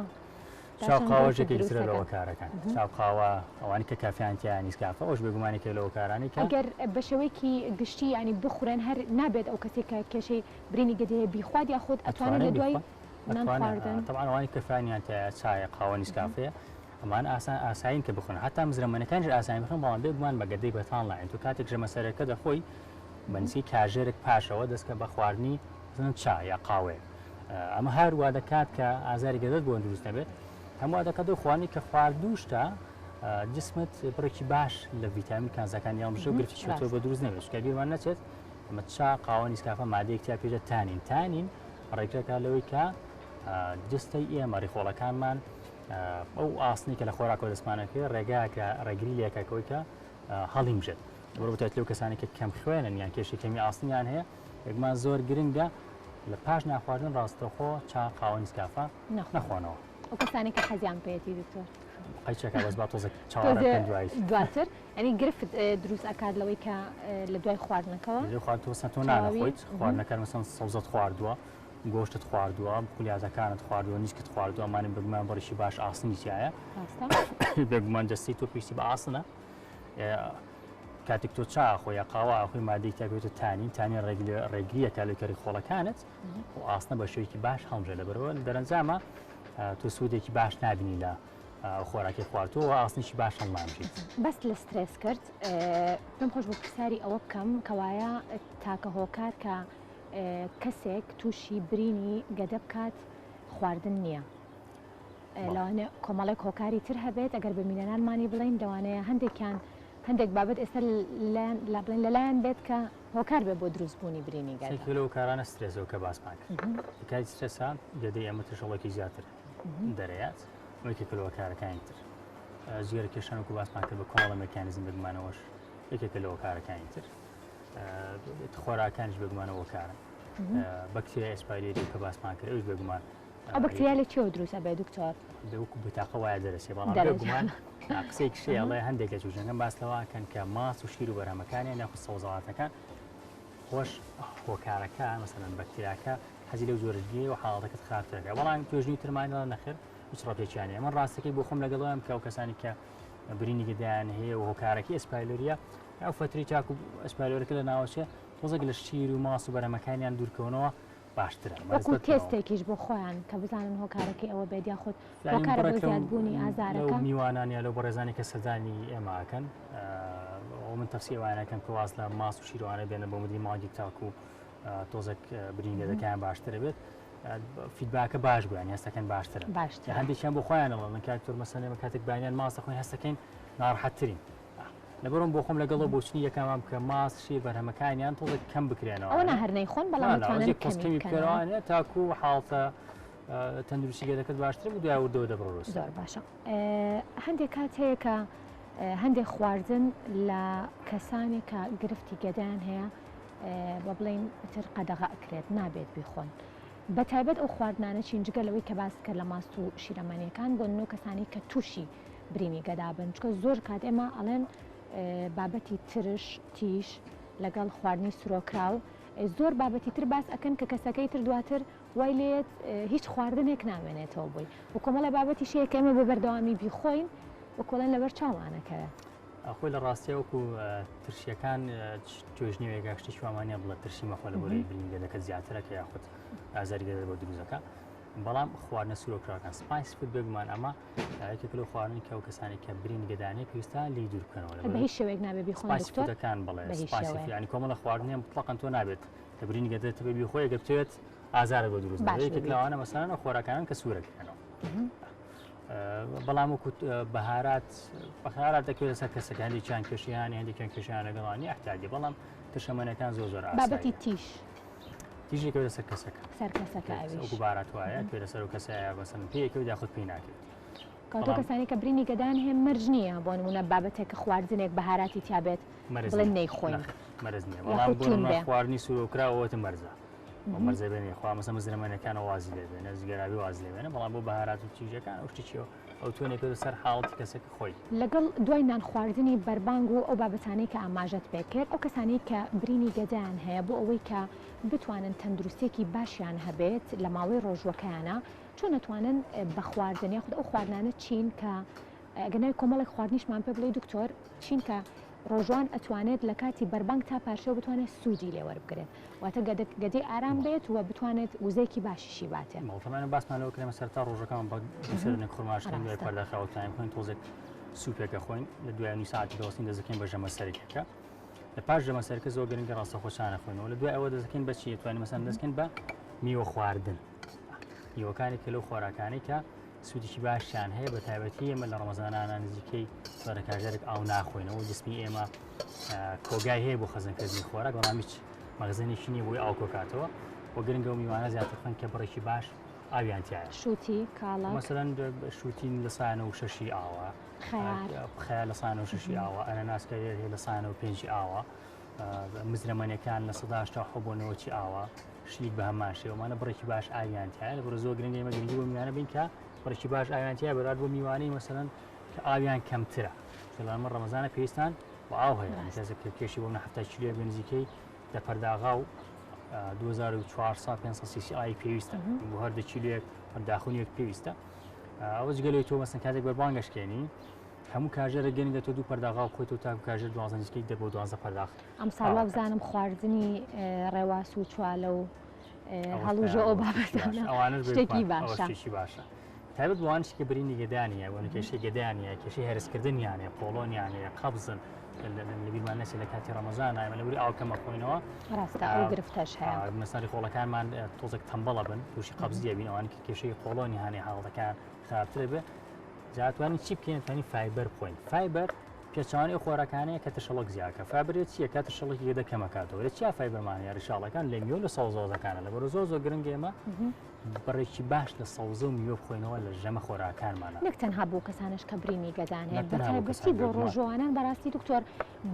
چاو قاوەش یەکێکی ترە لە هۆکارەکان. چاو قاوە ئەوانەی کە کافیان تیایە نیسکافە ئەوش بێگومان یەکێک لە هۆکارانەی کە. ئەگەر بە شێوەیەکی گشتی یانی بخورێن هەر نابێت ئەو کەسێک کە کێشەی برینی گەدەی هەیە بیخوات یاخود ئەتوانێت لە دوای نان خواردن؟ تەبعەن ئەوانەی کەفیانیان تیایە چایە قاوە نیسکافەیە ئەمان ئاسان ئاسایین کە بخۆن هەتا مزرەمەنەکانیش ئاسایین بخۆن بەڵام بێگومان بە گەدەی بەتاڵ نایەن تۆ کاتێک ژەمە سەرەکە دەخۆی بە نزیکەی کاژێرێک پاشەوە دەستکە بە خواردنی مثلەن چا یا قاوەیەک ئەمە هەر وا دەکات کە ئازاری گەدەت بۆ دروست نەبێت هەم وا دەکات و خواردنی کە خواردوشتە جسمت بڕێکی باش لە ڤیتامین کانزاکانی هەڵمژە و گرفتی تۆ بە دروست نەبێت چونکە بیرمان نەچێت ئەمە چا قاوە نیسکافە مادەیەک تیا پێشە تانین تانین ڕێگرەکە لەوەی کە جستەی ئێمە ڕیخۆڵەکانمان ئەو ئاسنی کە لە خۆراکەوە دەستمانەکەی ڕێگاکە ڕێگری لەکەکەوەی کە هەڵیمژێت بەرەو بەتایبەتی لەو کەسانی کە کەم خوێنن یان کێشەی کەمی ئاسنیان هەیە بێگومان زۆر گرنگە لە پاش ناخواردن ڕاستەوخۆ چا قاوە نیسکافە نەخۆنەوە. ئەو کەسانی کە حەزیان پێیەتی دکتۆر؟ قەیچەکە بەس با تۆزێک چاوەڕێ بکەن دوایی. دواتر یانی گرفت دروست ئەکات لەوەی کە لە دوای خواردنەکەوە؟ لە خواردن تۆ تۆ نانەخۆیت خواردنەکە مەسەن سەوزەت خواردووە گۆشتت خواردووە بقولیاتەکانت خواردووە نیسکت خواردووە ئەمانە بێگومان بڕێکی باش ئاسنی تیایە بێگومان جەستەی تۆ پێویستی بە ئاسنە کاتێک تۆ چا خۆ یا قاوە خۆی مادەی تاکوێتە تانین تانی ڕێگریەکە لە کەری خۆڵەکانت و ئاسنە بە شێوەیەکی باش هەڵمژە لەبەرەوە دەرەنجامە تۆ سوودێکی باش نبینی لە خۆراکی خواردووە و ئاسنیشی باش هەڵنامژیت. باست لە سترێس کرد، پێم خۆش بوو پرسیاری ئەوە بکەم کەوایە تاکە هۆکار کە کەسێک تووشی برینی گەدە بکات خواردن نییە؟ لەوانەیە کۆمەڵێک هۆکاری تر هەبێت ئەگەر بە بینەرانمانی بڵێین لەوانەیە هەندێکیان هەندێک بابەت ئێستا لە بڵێن لەلایەن بێت کە هۆکار بێ بۆ دروست بوونی برینی گەدە. یەکێک لەو هۆکارانە سترێسەوە کە باسمان کرد. لە کاتی سترێسا گەدەی ئێمە ترشەڵۆکی زیاتر دەرەیات و یەکێکە لە هۆکارەکانی تر. جگەرە کێشان وەکو باسمان کرد بە کۆمەڵە مێکانیزم بێگومانەوەش یەکێکە لە هۆکارەکانی تر. خۆراکانیش بێگومانەوە هۆکارن. بەکتریا H. pylori کە باسمان کرد ئەویش بێگومان ئەو بەکتریا لە چیەوە دروست ئەبێ دکتۆر؟ وەکو بتاقە وایە دەرەچێ بەڵام بێگومان قسەی کشەیە ئەڵێ هەندێک لە توژەکان باس لەوە کەن کە ماست و شیر و بەرهەمەکانیان یاخود سەوزەواتەکان خۆش هۆکارەکە مەسەلەن بەکتریاکە حەزی لەو جۆرە ژینگەیە و حاڵەتەکەت خراپترەکە بەڵام توێژنی ترمان دەڵێن نەخێر هیچ ڕەتێکیان نییە من ڕاستەکەی بۆ خۆم لەگەڵم کە ئەو کەسانی کە برینی گەدەیان هەیە و هۆکارەکەی H. pylori یە ئەو فەتری تاکو H. pylori ەکە لە ناوەچێ تۆزێک لە شیر و ماست و بەرهەمەکانیان دوورکەونەوە باشترە. وەکو تێستێکیش بۆ خۆیان کە بزانن هۆکارەکەی ئەوە بێت یاخود هۆکارە بۆ زیادبوونی ئازارەکە. لەو میوانان یا لەو بەڕێزانی کە سەردانی ئێمە ئەکەن ئەو من تەفسیر ئەوانەکەم کە واز لە ماست و شیروانە بێنن بۆ مدی مانگێک تاکو تۆزێک برین گەدەکەیان باشتر بێت feedback ە باش بوو یانی هەستەکەن باشترە باشتر هەندێکیان بۆ خۆیان ئەڵێن کاک دکتۆر مەسەلەن ئێمە کاتێک بەیانیان ماست دەخۆین هەستەکەین ناڕەحەتترین لەبەرم بۆ خۆم لەگەڵەوە بۆچنی یەکەمان بکە ماست شیر بەرهەمەکانیان تۆزێک کەم بکرێنەوە ئەوە نا هەر نەیخۆن بەڵام دەتوانن کەمی بکەنەوە تاکو حاڵتە تەندروستی گەدەکەت باشتر بوو دوای وردەوە دەبڕۆ زۆر باشە هەندێک کات هەیە کە هەندێک خواردن لە کەسانێک کە گرفتی گەدەیان هەیە بە بڵین تر قەدەغە ئەکرێت نابێت بیخۆن بە تایبەت ئەو خواردنانە چین جگە لەوەی کە باس کرد لە ماست و شیرەمەنیەکان بۆ نمونە کەسانی کە تووشی برینی گەدا بن چونکە زۆر کات ئێمە ئەڵێن بابەتی ترش تیش لەگەڵ خواردنی سرۆکراو زۆر بابەتی تر باس ئەکەن کە کەسەکەی تر دواتر وای لێت هیچ خواردنێک نامێنێتەوە بۆی و کۆمەڵە بابەتی شەیە کە ئێمە بە بەردەوامی بیخۆین و کۆڵێن لەبەر چاوانەکەوێ. خۆی لە ڕاستیە وەکو ترشیەکان توێژنەوەیەکە شتێکی وامانە بڵێ ترشی مەخۆ لە بۆرەی برین گەدەکە زیاترە کە یاخود ئازاری گەدە بۆ دروستەکە بەڵام خواردنە سوورۆکراوەکان spicy food بێگومان ئەمە یەکێک لەو خواردنی کە ئەو کەسانی کە برین گەدانەیە پێویستە لێی دوور بکەنەوە بە هیچ شێوەیەک نابێ بیخۆن spicy دکتۆر food ەکان بڵێ بە هیچ spicy شێوەیەک. یعنی کۆمەڵە خواردنیان مطلقاً تۆ نابێت کە برینی گەدەت بێ بیخۆی ئەگەر بتەوێت ئازارت بۆ دروست باش دەبێت یەکێک ببیت. لەوانە مەسەلەن ئەو خۆراکانەن کە سوورەکرێنەوە بەڵام وەکو بەهارات بەهارات دەکەوێتە سەر کەسەکە هەندێکیان کێشیان هەندێکیان کێشیان لەگەڵانی احتیاجی بەڵام ترشەمەنەکان زۆر زۆر ئاساییە. بابەتی تیش تیژ دەکەوێتە سەر کەسەکە. سەر کەسەکە ئەویش. وەکو بارات وایە کوێرە سەر و کەسەیە بەسەن پێیەکەوێت یاخود پێی ناکەوێت. کەواتە کەسانی کە برینی گەدەیان هەیە مەرج نییە بۆ نمونە بابەتێک کە خواردنێک بەهاراتی تیا بێت بڵێن نەیخۆین. مەرج نییە بەڵام بۆ نمونە خواردنی سوورۆکراوە مەرجە. مەرجە بێنێ خوا مەسە مزرەمەنەکان وازی لێ بێنە جگەراوی واز لێ بێنە بەڵام بۆ بەهارات و تیژەکان ئەو شتی چیەوە ئەو تۆنێکە سەر حاڵەتی کەسەکە خۆی. لەگەڵ دوای نان خواردنی بەربانگ و ئەو بابەتانەی کە ئاماژەت پێ کرد، ئەو کەسانەی کە برینی گەدەیان هەیە بۆ ئەوەی کە بتوانن تەندروستیەکی باشیان هەبێت لە ماوەی ڕۆژووەکەیانا چۆن ئەتوانن بە خواردن یاخود ئەو خواردنانە چین کە ئەگەر ناوی کۆمەڵێک خواردنیشمان پێ بڵێی دکتۆر چین کە ڕۆژوان ئەتوانێت لە کاتی بەربانگ تا پارشێو بتوانێت سوودی لێ وەربگرێت واتە گەدەی ئارام بێت و بتوانێت وزەیەکی باشیشی باتێ. بەڵێ تەبعەن باسمان لەوە کرد ئێمە سەرەتا ڕۆژەکەمان بە دوو خورماش خۆین دوای پەرداخاوە تایم خۆین تۆزێک سوپێکە خۆین لە دوای نیو ساعەتی دەوەستین دەستەکەین بە ژەمە سەرەکیەکە لە پاش ژەمە سەرەکە زۆر گرنگە ڕاستەخۆ چا نەخۆینەوە لە دوای ئەوە دەستەکەین بە چی توانین مەسەن دەستکەین بە میوە خواردن میوەکانی کە لەو خۆراکانەی کە سوودێکی باشیان هەیە بە تایبەتی ئێمە لە ڕەمەزانانە نزیکەی چوارە کاژێرێک ئاو ناخۆینەوە جسمی ئێمە کۆگای هەیە بۆ خەزنکردنی خۆراک بەڵام هیچ مەخزنێکی نییە بۆی ئاو کۆکاتەوە و گرنگە و میوانە زیاتر بخۆن کە بڕێکی باش ئاویان تایە شوتی کاڵاک مەسەلەن شوتی لە سایانە و شەشی ئاوە خەیار خەیار لە سایانە و شەشی ئاوە ئەنەناس کە هەیە لە سایانە و پێنجی ئاوە مزرەمەنیەکان 87% بۆ نەوەتی ئاوە شلیک بە هەمان شێوە ئەمانە بڕێکی باش ئاویان تایە لەبەر زۆر گرنگە ئێمە گرنگی بۆ میوانە بین کە بڕێکی باش ئاویان تایە بەرات بۆ میوانەی مەسەلەن کە ئاویان کەمترە لەمە ڕەمەزانە پێویستان بە ئاو هەیە کەسێک کە کێشی بۆ منە 70 کیلۆ بە نزیکەی دە پەرداغا و 2400 500 سیسی ئاوی پێویستە بۆ هەر دە کیلۆیەک پەرداخونیەک پێویستە ئەوە جگە لەوەی تۆ مەسەن کاتێک بەربانگەشکێنی هەموو کاژێرە گرنگە تۆ دوو پەرداغ ئاو بخۆیتەوە تاکو کاژێر دوازدە نزیکەی دە بۆ 12 پەرداخ ئەمساڵ وابزانم خواردنی ڕێواس و چوالە و هەڵوژە ئەو بابەتانە ئەوانەش شتێکی باشە شتێکی باشە. تایبەت بۆ ئەوانیش کە برینی گەدەیان هەیە، بۆ کێشەی گەدەیان هەیە، کێشەی هەرسکردنیان هەیە، قۆڵۆنیان هەیە، قەبزن، لەبیرمان نەچێت لە کاتی ڕەمەزان ئێمە لەبری ئاو کەمە خۆینەوە. ڕاستە، ئەو گرفتەش هەیە. مەسەلەن ڕیخۆڵەکانمان تۆزێک تەمبەڵە بن، تووشی قەبزیە بین، ئەوان کە کێشەی قۆڵۆنی هەنێ حاڵەتەکان خراپترە بێ. جا توانین چی بکەین؟ توانین fiber بخۆین. fiber پێچەوانەی خۆراکانەیە کە ترشەڵۆک زیاکە. fiber چییە؟ کە ترشەڵۆکی گەدە کەمەکاتەوە. لە چیا fiber مان هەیە؟ ڕیشاڵەکان لە میوە لە سەوزەوازەکانە. لەبەرە زۆر زۆر گرنگە ئێمە بڕێکی باش لە سەوزە و میوە بخۆینەوە لە ژەمە خۆراکانمانە. نەک تەنها بۆ کەسانش کە برینی گەدان هەیە، بەتایبەتی بۆ ڕۆژوانان. بەڕاستی دکتۆر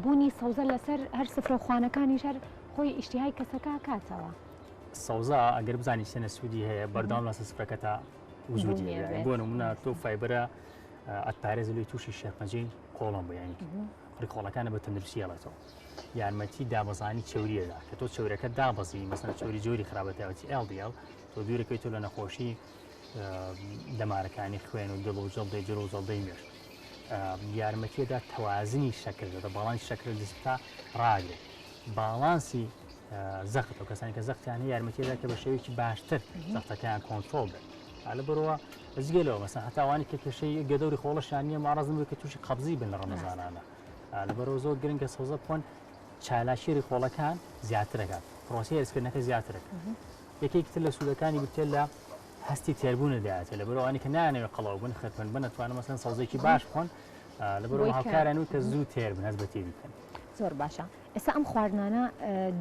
بوونی سەوزە لەسەر هەر سفرە و خوانەکانیش هەر خۆی ئیشتیهای کەسەکە کاتەوە. سەوزە ئەگەر بزانی چەنە سوودی هەیە بەردەوام لەسەر سفرەکەتا وجودی هەیە. بۆ نمونە تۆ fiber ە ئەتپارێزە لێی تووشی شێرپەنجەی قۆڵۆن بوو، یعنی ڕیخۆڵەکانە بە تەندروستی هێڵێتەوە. یارمەتی دابەزانی چەوریەدا کە تۆ چەورەکە دابەزی، مەسەن چەوری جۆری خراپە تایبەتی LDL، تۆ دوورەکەویتەوە لە نەخۆشی دەمارەکانی خوێن و دڵ و جەڵدەی جڵ و جەڵدەی مێشک. یارمەتیەدا تەوازنی شەکر دەدا، باڵانسی شەکر لە جسمتا ڕاگرێت. باڵانسی زەخت، ئەو کەسانی کە زەختیان هەیە یارمەتیەدا کە بە شێوەیەکی باشتر زەختەکەیان کۆنترۆڵ بێت. لەبەرەوە جگە لەوە مەسەن هەتا ئەوانەی کە کێشەی گەدەوری خۆڵەشیان نییە ماڕەزن بووی کە تووشی قەبزی بن لە ڕەمەزانانە. لەبەرەوە زۆر گرنگە سەوزە بخۆن، چالاکی ڕیخۆڵەکان زیاتر دەکات، پرۆسەی هەرسکردنەکە زیاتر دەکات. یەکێکی تر لە سوودەکانی بریتییە لە هەستی تێربوونە دایەتە. لەبەرەوە ئەوانەی کە نایانەوێت قەڵەو بن، خرپن بن، ئەتوانن مەسەن سەوزێکی باش بخۆن، لەبەرەوە هاوکاران و کە زوو تێر بن، هەست بە تێری بکەن. زۆر باشە. ئێستا ئەم خواردنانە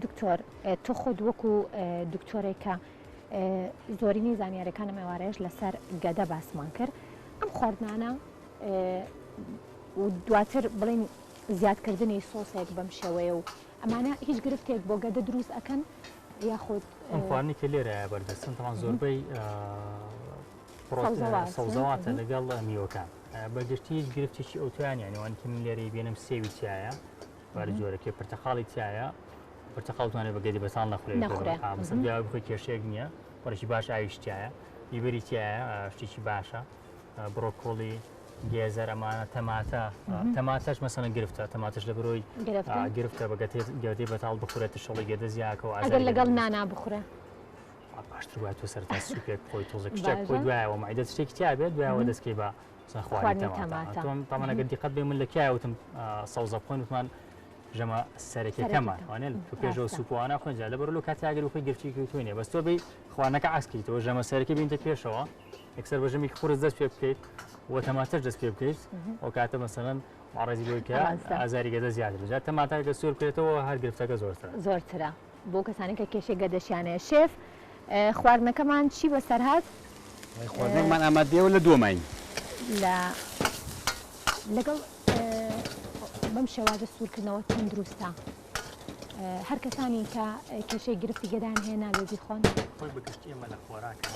دکتۆر تۆ خۆت وەکو دکتۆرێک کە زۆرینەی زانیاریەکانم ئێوارەیەش لەسەر گەدە باسمان کرد، ئەم خواردنانە و دواتر بڵین زیادکردنی سۆسێک بەم شێوەیە و ئەمانە هیچ گرفتێک بۆ گەدە دروست ئەکەن یاخود ئەم خواردنی کە لێرە بەردەستن تەمان زۆربەی سەوزەواتە لەگەڵ میوەکان بە گشتی هیچ گرفتێکی ئەوتویان یانی وان کە من لێرەی بێنم سێوی تایە بار جۆرەکەی پرتەقاڵی تایە پرتەقاڵ توانێت بە گەدی بەتاڵ نەخورێت مەسەن دوای بخۆی کێشەیەک نییە بڕێکی باش ئاویش تایە بیبەری تایە شتێکی باشە بڕۆکۆڵی گێزەر ئەمانە تەماتە تەماتەش مەسەنە گرفتە تەماتەش لە برۆی گرفتە بە گەتێ بەتاڵ بخورێت شەڵی گەدە زیاکەەوە ئەگەر لەگەڵ نانا بخورە باشتر وایە تۆ سەرەتا سوپێک بخۆی تۆزێک شتێک بخۆی دوایەوە مەعیدەت شتێکی تیا بێت دوایەوە دەستکەی بە خواردنی تەماتە تۆم تەمەنە گەر دیقەت بێ من لە کیا وتم سەوزە بخۆین وتمان ژەمە سەرەکیەکەمان وانێ تو پێشەوە سوپوانە خۆن جا لەبەر لەو کاتی ئەگەر خۆی گرفتی کەوتوی نیە بەس تۆ بی خواردنەکە عەکس کەیتەوە ژەمە سەرەکی بینتە پێشەوە یەکسەر بە ژەمێکی قورس دەست پێ بکەیت و تەماتەش دەست پێ بکەیت ئەو کاتە مەسەلەن معڕەزی بۆی کە ئازاری گەدە زیاتر جا تەماتە کە سوور بکرێتەوە هەر گرفتەکە زۆرترە زۆرترە بۆ کەسانی کە کێشەی گەدەشیان هەیە. شێف خواردنەکەمان چی بەسەر هات؟ خواردنەکەمان ئامادەیە و لە دووەماین. لە لەگەڵ بەم شێوازە سوورکردنەوە تەندروستە. هەر کەسانی کە کێشەی گرفتی گەدان هەیە نابێ بیخۆن. خۆی بە گشتی ئێمە لە خۆراکە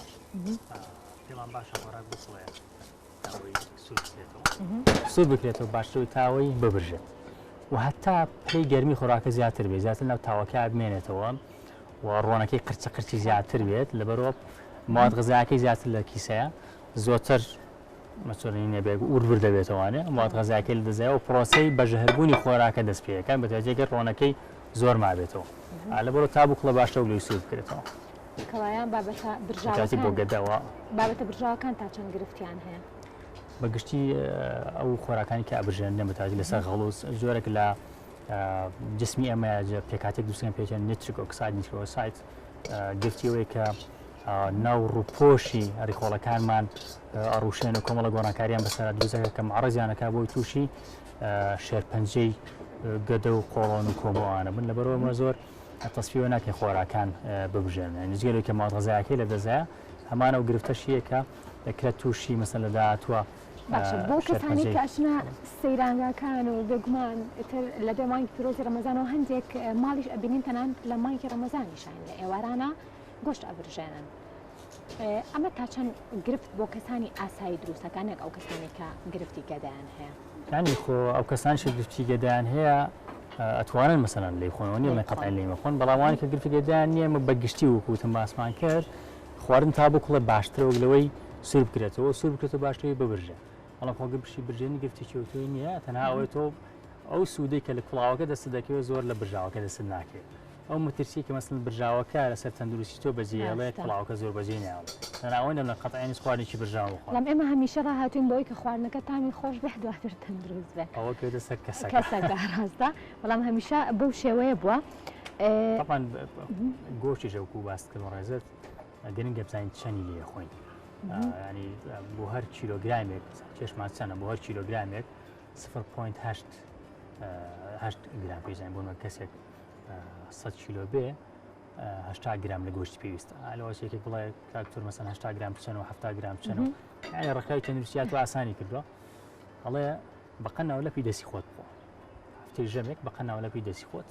پێمان باشە خۆراک بکوڵێ تاوەی سوور بکرێتەوە سوور بکرێتەوە باشترەوەی تاوەی ببرژێت و هەتا پلەی گەرمی خۆراکە زیاتر بێت زیاتر ناو تاوەکە بمێنێتەوە و ڕۆنەکەی قرچە قرچی زیاتر بێت لەبەرەوە مواد غذایەکەی زیاتر لە کیسەیە زۆتر مەچۆرنی نەبێت ور ور دەبێتەوانێ مواد غذایەکەی لە دەزایە و پرۆسەی بەژەهربوونی خۆراکە دەست پێەکان بە تایبەتی ڕۆنەکەی زۆر مابێتەوە لەبەرەوە تا بووکڵە باشترە و لێی سوور بکرێتەوە. کەوایە بابەتە برژاوەکان بۆ گەدەوە بابەتە برژاوەکان تا چەند گرفتیان هەیە؟ بە گشتی ئەو خۆراکانی کە ئەبرژێنرێن بە تایبەتی لەسەر غەڵوز جۆرێک لە جسمی ئێمە پێکهاتێک دووسیان پێچێن nitric oxide nitric oxide گرفتی ئەوەیە کە ناو ڕووپۆشی ڕیخۆڵەکانمان ئەڕوشێن و کۆمەڵە گۆڕانکاریان بەسەرا دروستەکە کە معڕزیانەکە بۆی تووشی شێرپەنجەی گەدە و قۆڵۆن و کۆمەوانە بن لەبەرەوە مە زۆر تەسفیوە ناکەین خۆراکان ببژێن یانی جگە لەوەی کە مواد غذایەکەی لە دەستدایە هەمان ئەو گرفتەشیە کە دەکرێت تووشی مەسەن لە داهاتووە باشە بۆ کەسانی کە ئەچنە سەیرانگاکان و بێگومان ئیتر لە دوای مانگی پیرۆزی ڕەمەزانەوە هەندێک ماڵیش ئەبینین تەنان لە مانگی ڕەمەزانیشان لە ئێوارانە گۆشت ئەبرژێنن ئەمە تا چەند گرفت بۆ کەسانی ئاسایی دروستەکە نەک ئەو کەسانی کە گرفتی گەدەیان هەیە؟ یانی خۆ ئەو کەسانیش کە گرفتی گەدەیان هەیە ئەتوانن مەسەلەن لێی خۆنەوە نیە بڵێن قەتعەن لێی مەخۆن بەڵام ئەوانەی کە گرفتی گەدەیان نییە ئێمە بە گشتی وەکو وتم باسمان کرد خواردن تا بکوڵێ باشترە وەک لەوەی سوور بکرێتەوە سوور بکرێتەوە باشترەوەی ببرژێ بەڵام خۆ گرفتی برژێنی گرفتێکی ئەوتۆی نییە تەنها ئەوەی تۆ ئەو سوودەی کە لە کوڵاوەکە دەستت دەکەوێت زۆر لە برژاوەکە دەستت ناکەوێت. ئەو مەترسیەی کە مەسەلەن برژاوەکە لەسەر تەندروستی تۆ بەجێ ئەڵێت کوڵاوەکە زۆر بەجێ نایەڵێت تەنها ئەوەی نەڵێن قەتعەن هیچ خواردنێکی برژاو مەخۆن. بەڵام ئێمە هەمیشە ڕاهاتووین بەوەی کە خواردنەکە تامی خۆش بێت دواتر تەندروست بێت. ئەوە کەوێتە سەر کەسەکە. کەسەکە ڕاستە بەڵام هەمیشە بەو شێوەیە بووە. تەبعەن گۆشتیش وەکو باست کرد بەڕێزت گرنگە بزانین چەنی لێ خۆین. ینی بۆ هەر کیلۆگرامێک کێشمان چەنە بۆ هەر کیلۆگرامێک 0.8 هەشت گرام پێزانین بۆ کەسێک 100 کیلۆ بێ 80 گرام لە گۆشتی پێویستە لەوە یەکێک بڵێ کاکتۆر مەسەن 80 گرام بچەن و 70 گرام بچەن و یعنی ڕێکخراوی تەندروستیات و ئاسانی کردووە ئەڵێ بەقە ناولەپی دەستی خۆت بخۆ هەفتەی ژەمێک بەقە ناولەپی دەستی خۆت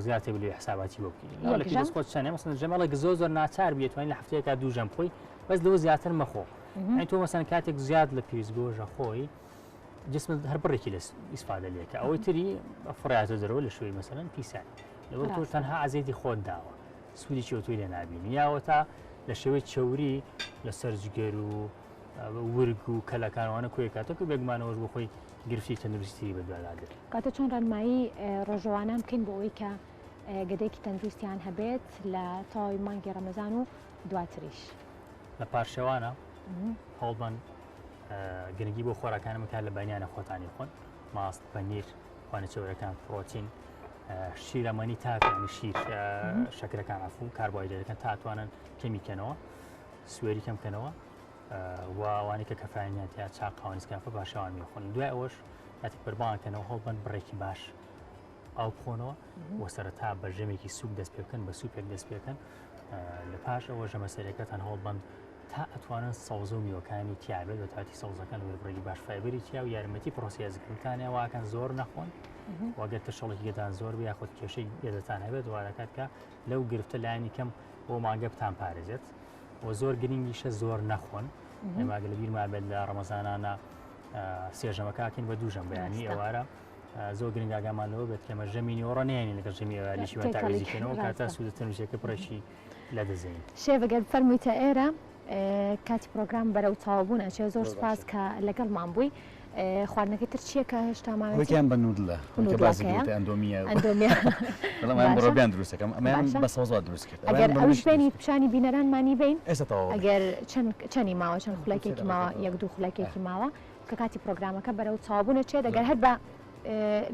زیاتر بلێ حساباتی بۆ بکەین ناولەپی دەست خۆت چەنێ مەسەن ژەمەڵێک زۆر زۆر ناچار بێت توانین لە هەفتەیەکا دوو ژەم بخۆی بەس لەوە زیاتر مەخۆ یعنی تۆ مەسەن کاتێک زیاد لە پێویست گۆژە خۆی جسمت هەر بڕێکی لە ئیسفادە لێکە ئەوەی تری فڕاتە دەرەوە لە شوێی مەسەلەن پیسان لەوە تۆ تەنها ئازیەتی خۆت داوە سوودێکی ئەوتۆی لێ نابینی یاوە تا لە شێوەی چەوری لەسەر جگەر و ورگ و کەلەکانوانە کوێ کاتەکە بێگومانەوەش بۆ خۆی گرفتی تەندروستی بەدوادا دێت. کاتە چۆن ڕێنمایی ڕۆژەوانان بکەین بۆ ئەوەی کە گەدەیەکی تەندروستیان هەبێت لە تەواوی مانگی ڕەمەزان و دواتریش؟ لە پارشێوانە هەوڵبەن گرنگی بۆ خۆراکانە بکات لە بەیانیانە خۆتانی خۆن ماست پەنیر خوانە چەورەکان پرۆتین شیرەمەنی تاکانی شیر شەکرەکان عفو کاربۆهایدرێتەکان تا توانن کەمی کەنەوە سوێری کەم کەنەوە و ئەوانەی کە کەفاینیان تیا چا قاوەنیسکافە باشەوان میخۆن دوای ئەوەش کاتێک بەربانکەنەوە هەڵبەن بڕێکی باش ئاو بخۆنەوە و سەرەتا بە ژەمێکی سوک دەست پێ بکەن بە سوپێک دەست پێکەن لە پاش ئەوە ژەمە سەرەکەتان هەوڵبەن تا ئەتوانن سەوزە و میوەکانی تیابێت بە تاتی سەوزەکان لە بڕێکی باش فایبەری تیا و یارمەتی پرۆسەی هەرسکردنتانە واکەن زۆر نەخۆن وەگەر ترشەڵێکی گەدان زۆر بێ یاخود کێشەی گەدەتان هەبێت وا دەکات کە لەو گرفتە لایەنی کەم بۆ مانگە بتان پارێزێت و زۆر گرنگیشە زۆر نەخۆن ئێمە گەر لە بیرمان بێت لە ڕەمەزانانە سێژەمەکەکەین بە دوو ژەم بەیانی ئێوارە زۆر گرنگ ئاگامان لەوە بێت کەمە ژەمی نیوەڕۆ نێنین لەگەڵ ژەمی ئێوارەیشی وە تاوێزی کەنەوە کاتە سوودە تەندروستیەکە بڕێکی لە دەزین. شێف گەر بفەرموویتە ئێرە کاتی پرۆگرام بەرەو تەواوبوون ئەچێ زۆر سوپاس کە لەگەڵمان بووی خواردنەکەی تر چییە کە هێشتا ماوێتی؟ ئەوەکیان بە noodle ە کە باسی کردووە ئەندۆمیە ئەندۆمیە بەڵام ئەم بڕۆبیان دروست دەکەم ئەمەیان بە سەوزەوە دروست کرد ئەگەر ئەویش بێنی پیشانی بینەرانمانی بین ئێستا تەواو ئەگەر چەند چەنی ماوە چەند خولەکێکی ماوە یەک دوو خولەکێکی ماوە کە کاتی پرۆگرامەکە بەرەو تەواوبوون ئەچێت ئەگەر هەر بە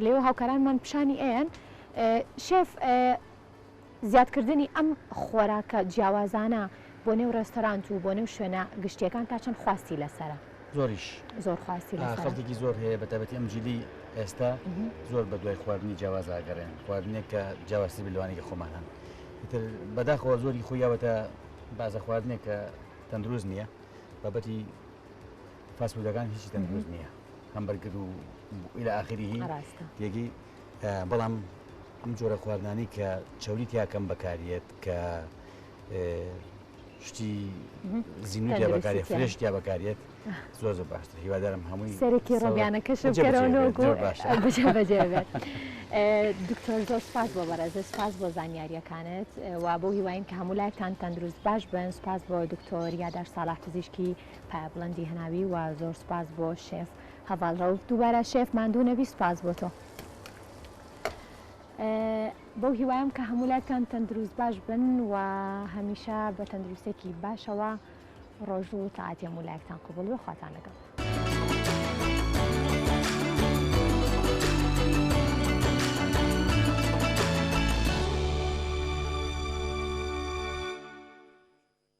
لێو هاوکارانمان پیشانی ئەیەن شێف زیادکردنی ئەم خۆراکە جیاوازانە بۆ نێو ڕێستۆرانت و بۆ نێو شوێنە گشتییەکان تا چەند خواستی لەسەرە؟ زۆریش. زۆر خواستی لەسەرە. خەڵکێکی زۆر هەیە بە تایبەتی ئەم جیلی ئێستا زۆر بە دوای خواردنی جیاواز ئاگەڕێن، خواردنێک کە جیاوازتر بێت لەوانەی کە خۆمان هەن. ئیتر بەداخەوە زۆری خۆی یاوەتە بازە خواردنێک کە تەندروست نییە، بابەتی fast food ەکان هیچی تەندروست نییە، هەمبەرگر و إلى آخره ڕاستە. تێگەی بەڵام ئەم جۆرە خواردنانەی کە چەوری تیا کەم بەکاریێت کە شتی زیندوو تیا بەکارێت fresh تیا بەکارێت زۆر زۆر باشتر هیوادارم هەمووی سەرێکی ڕۆبیانەکەش بەجێ بێت. دکتۆر زۆر سپاس بۆ بەڕێزت سپاس بۆ زانیاریەکانت و بۆ هیواین کە هەموو لایەکتان تەندروست باش بن سپاس بۆ دکتۆر یاداش ساڵح پزیشکی پایەبڵندی هەناوی و زۆر سپاس بۆ شێف هەڤاڵ ڕەوف دووبارە شێف ماندوو نەبی سپاس بۆ تۆ. بەو هیوایەم کە هەموو لایەکتان تەندروست باش بن و هەمیشە بە تەندروستێکی باشەوە ڕۆژ و تاعەتی هەموو لایەکتان قبوڵ بێ خواتان لەگەڵ.